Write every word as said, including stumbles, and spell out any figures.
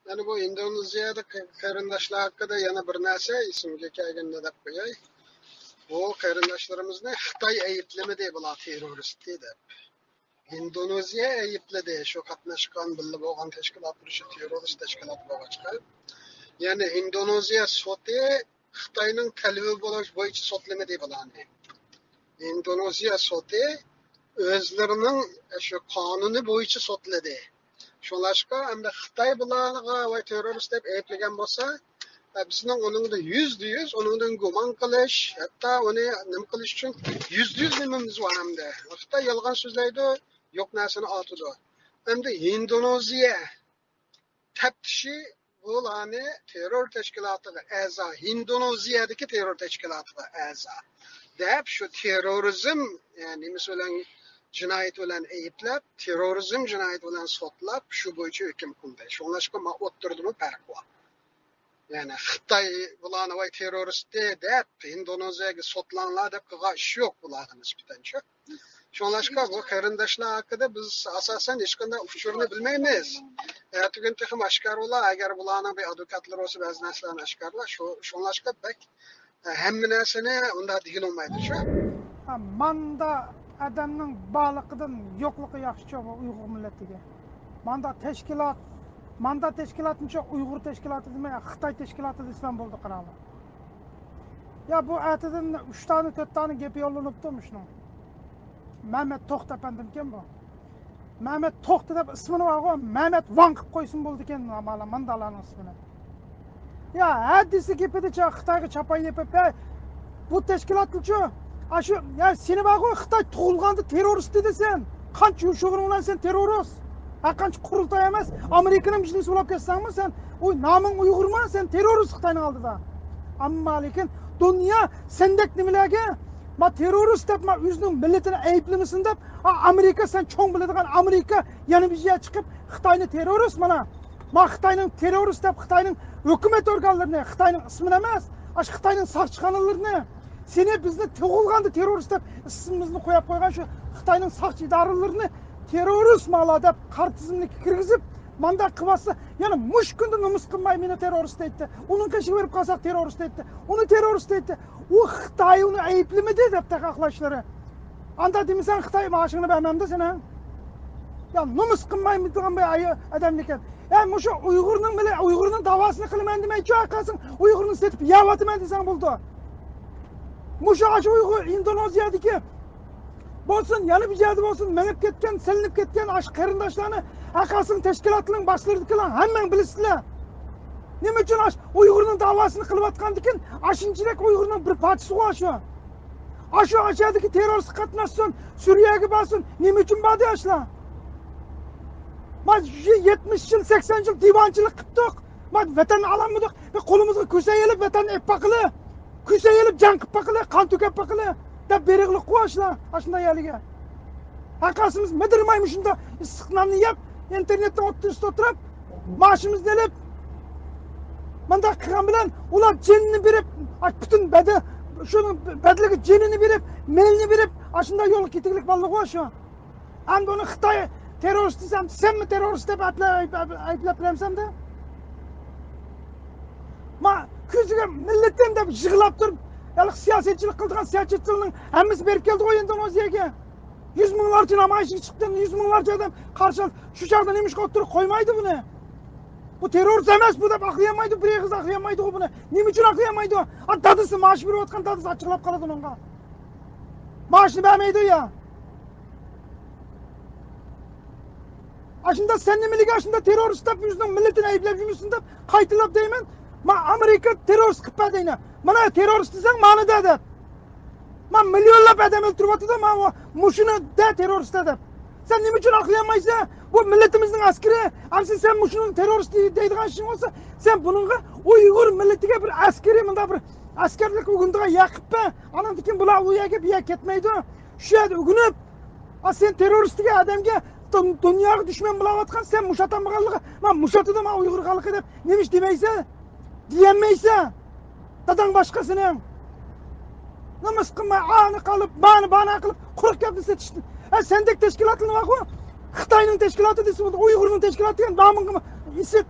يەنە بۇ ئىندونېزىيەدە قېرىنداشلار ھەققىدە يەنە بىر نەرسە ئېسىمگە كەلگەندە دەپ قوياي. بۇ قېرىنداشلىرىمىزنى خىتاي ئەيىبلىمىدى، بۇلار تېررورىستى دەپ. ئىندونېزىيە ئەيىبلىدى، شۇ قاتناشقان، بىللە بولغان تەشكىلاتلىرى شۇ تېررورىست تەشكىلات بولغاچقا. يەنى ئىندونېزىيە سوتى خىتاينىڭ تەلىپى بويىچە سوتلىمىدى بۇلارنى. ئىندونېزىيە سوتى ئۆزلىرىنىڭ شۇ قانۇنى بويىچە سوتلىدى. شۇڭلاشقا ئەمدى خىتاي بۇلارغا ۋاي تېررورىست دەپ ئەيىبلىگەن بولسا، بىزنىڭ ئۇنىڭدا يۈزدە يۈز ئۇنىڭدىن گۇمان قىلىش، ھەتتا ئۇنى نېمە قىلىش ئۈچۈن يۈزدە يۈز نېمىمىز بار ئەمدى. خىتاي يالغان سۆزلەيدۇ، يوق نەرسىنى ئاتىدۇ. ئەمدى ھىندونېزىيە تەپتىشى بۇلارنى تېررور تەشكىلاتىغا ئەزا، ھىندونېزىيەدىكى تېررور تەشكىلاتىغا ئەزا دەپ، شۇ تېررورىزم، ئە، نېمىسى بىلەن، جىنايىتى بىلەن ئەيىبلەپ، تېررورىزم جىنايىتى بىلەن سوتلاپ، شۇ بويىچە ھۆكۈم قىلدى. شۇڭلاشقا ما ئوتتۇرىدىمۇ پەرق بار. يەنى خىتاي بۇلارنى ۋاي تېررورىستى دەپ، ھىندونېزىيەگە سوتلاڭلار دەپ قىلغان ئىش يوق بۇلارغا نىسبەتەنچۇ. شۇڭلاشقا بۇ قېرىنداشلار ھەققىدە بىز ئاساسەن ھېچقانداق ئۇچۇرنى بىلمەيمىز. ئەتىگۈن تېخىمۇ ئاشكارا بولا، ئەگەر بۇلارنىڭ بىر ئادۋوكاتلىرى بولسا بەزى نەرسىلەرنى ئاشكارىلار. شۇ، شۇڭلاشقا بەك، ئە، ھەممە نەرسىنى ئۇنداق دېگىلى بولمايدۇ شۇ. ھە، ماندا ئادەمنىڭ بارلىقىدىن يوقلۇقى ياخشىچۇ بۇ ئۇيغۇر مىللىتىگە. ماندا تەشكىلات، ماندا تەشكىلاتنىچۇ ئۇيغۇر تەشكىلاتى دېمەي، خىتاي تەشكىلاتى دېسىلا بولدى، قاراڭلار. يا بۇ ئەتىدىن ئۈچ دانە، تۆت دانە گېپى يوللىنىپتۇ مۇشۇنىڭ. مەمەت توختى ئەپەندىمكەن بۇ. مەمەت توختى دەپ ئىسمىنى بارغۇ، مەمەت ۋاڭ قىلىپ قويسىمۇ بولىدىكەن مانا ماندالارنىڭ ئىسمىنى. يا ھەددىسى گېپىدىچە خىتايغا چاپان يېپىپ، ھە، بۇ تەشكىلاتنىچۇ، ئاشۇ، يا سېنى بارغۇ خىتاي تۇغۇلغاندا تېررورىست دېدى سەن. قانچە يوشۇرۇن بىلەن سەن تېررورىست. ھە، قانچە قۇرۇلتاي ئەمەس، ئامېرىكىنىڭ بىزنېسى بولاپ كەتسەڭمۇ سەن، ئۇ نامىڭ ئۇيغۇرما، سەن تېررورىست خىتاينىڭ ئالدىدا. ئەمما لېكىن دۇنيا سەندەك نېمىلەرگە، ما تېررورىست دەپ، ما ئۆزىنىڭ مىللىتىنى ئەيىبلىمىسۇن دەپ، ئا، ئامېرىكا، سەن چوڭ بىلىدىغان ئامېرىكا يەنە بىر يەرگە چىقىپ، خىتاينى تېررورىست، مانا، ما خىتاينىڭ تېررورىست دەپ، خىتاينىڭ ھۆكۈمەت ئورگانلىرىنى، خىتاينىڭ ئىسمىنى ئەمەس، ئاشۇ خىتاينىڭ ساقچىخانىلىرىنى، سېنى بىزنى تۇغۇلغاندا تېررورىست دەپ ئىسمىمىزنى قويۇپ قويغان شۇ خىتاينىڭ ساقچى ئىدارىلىرىنى تېررورىست مالا دەپ قارا تىزىملىككە كىرگۈزۈپ، مانداق قىلىۋاتسا، يەنە مۇشۇ كۈندە نومۇس قىلماي مېنى تېررورىست دەيتتى. ئۇنىڭ قېشىغا بېرىپ قالساق تېررورىست دەيتتى. ئۇنى تېررورىست دەيتتى. ئۇ خىتاي ئۇنى ئەيىبلىمىدى دەپ تېخى ئاقلاشلىرى. ئاندا دېمىسەڭ خىتاي مائاشىڭنى بەرمەمدۇ سېنىڭ؟ يا نومۇس قىلمايدىغان بىر ئاي-، ئادەملىكەن. يا مۇشۇ ئۇيغۇرنىڭ بىلەن ئۇيغۇرنىڭ داۋاسىنى قىلىمەن دېمەيچۇ، ھەرقايسىڭ ئۇيغۇرنى سېتىپ يەۋاتىمەن دېسەڭ بولىدۇ. مۇشۇ ئاشۇ ئۇيغۇر ئىندونېزىيەدىكى بولسۇن، يەنە بىر يەردە بولسۇن، مېڭىپ كەتكەن، سېلىنىپ كەتكەن ئاشۇ قېرىنداشلارنى، ھەرقايسىڭ تەشكىلاتنىڭ باشلىرىدىكىلەر ھەممەڭ بىلىسىلەر. نېمە ئۈچۈن ئاشۇ ئۇيغۇرنىڭ داۋاسىنى قىلىۋاتقاندىكىن ئاشۇنچىلىك ئۇيغۇرنىڭ بىر پارچىسىغۇ ئاشۇ. ئاشۇ ئاشۇ يەردىكى تېررورىستقا قاتناشسۇن، سۈرىيەگە بارسۇن، نېمە ئۈچۈن باردى ئاشۇلار؟ ما يەتمىش يىل، سەكسەن يىل دىۋانچىلىق قىپتۇق. ما ۋەتەننى ئالالمىدۇق. بىر قولىمىزغا كۈسەن ئېلىپ ۋەتەننى ئېلىپ باقىلى. كۈسەن ئېلىپ جەڭ قىلىپ باقىلى، قان تۆكۈپ باقىلى دەپ بېرىغلىققۇ ئاشۇلار، ئاشۇنداق يەرلىگە. ھەرقايسىمىز مىدىرماي مۇشۇنداق ئىسسىق ناننى يەپ، ئىنتېرنېتنىڭ ئوتتۇرىسىدا ئولتۇرۇپ، مائاشىمىزنى ئېلىپ، مۇنداق قىلغان بىلەن ئۇلار جېنىنى بېرىپ، ئا، پۈتۈن بەدە-، شۇنىڭ بەدىلىگە جېنىنى بېرىپ، مېلىنى بېرىپ، ئاشۇنداق يولغا كېتىگلىك بالىلىقى شۇ. ئەمدى ئۇنى خىتاي تېررورىست دېسەم، سەنمۇ تېررورىست دەپ ئەپلە-، ئەپ-، ئەپ-، ئەيىبلەپ بېرەمسەن دە؟ ما كۆزىگە مىللىتىم دەپ يىغلاپ تۇرۇپ، ھېلىقى سىياسەتچىلىك قىلىدىغان سىياسەتچىلەرنىڭ ھەممىسى بېرىپ كەلدىغۇ ئىندونېزىيەگە. يۈز مىڭلارچە نامايىشقا چىقتى، يۈز مىڭلارچە ئادەم قارشى ئالدى. شۇ چاغدا نېمىشقا ئوتتۇرىغا قويمايدۇ بۇنى؟ بۇ تېررورىست ئەمەس بۇ دەپ ئاقلىيالمايدۇ، بىر ئېغىز ئاقلىيالمايدىغۇ بۇنى. نېمە ئۈچۈن ئاقلىيالمايدۇ؟ ئا، دادىسى مائاش بېرىۋاتقان دادىسى ئاچچىقلاپ قالىدۇ ئۇنىڭغا. مائاشنى بەرمەيدۇ يا. ئاشۇنداق سەن نېمىلىگە ئاشۇنداق تېررورىست دەپ ئۆزىنىڭ مىللىتىنى ئەيىبلەپ يۈرمىسۇن دەپ قايتىلاپ دەيمەن. ما ئامېرىكا تېررورىست قىلىپ بەر دەينە. مانا تېررورىست دېسەڭ مانا دە دەپ. ما مىليونلاپ ئادەم ئۆلتۈرۈۋاتىدۇ، ما مۇشۇنى دە تېررورىست دەپ. سەن نېمە ئۈچۈن ئاقلىيالمايسەن؟ بۇ مىللىتىمىزنىڭ ئەسكىرى، ئەمسە سەن مۇشۇنىڭ تېررورىست دەيدىغان ئىشىڭ بولسا، سەن بۇنىڭغا ئۇيغۇر مىللىتىگە بىر ئەسكىرىي، مۇنداق بىر ئەسكەرلىك ئۆگىنىدىغان يەر قىلىپ بەر. ئانىڭدىن كېيىن بۇلار ئۇ يەرگە، بۇ يەرگە كەتمەيدۇ. شۇ يەردە ئۆگىنىپ، ئا، سەن تېررورىست دېگەن ئادەمگە دۇن-، دۇنياغا دۈشمەن بولاۋاتقان، سەن مۇشاتالمىغانلىقى، ما مۇشاتىدۇ، ما ئۇيغۇر خەلقى دەپ نېمە ئىش دېمەيسەن؟ دېيەلمەيسەن. داداڭ باشقا سېنىڭ. نومۇس قىلماي، ئانى قىلىپ، مانى بانا قىلىپ، قۇرۇق گەپنى سېتىشتىن. ھە، سەندەك تەشكىلاتلار بارغۇ، خىتاينىڭ تەشكىلاتى دېسە بولىدۇ، ئۇيغۇرنىڭ تەشكىلاتى دېگەن نامىڭغىمۇ ئىسىت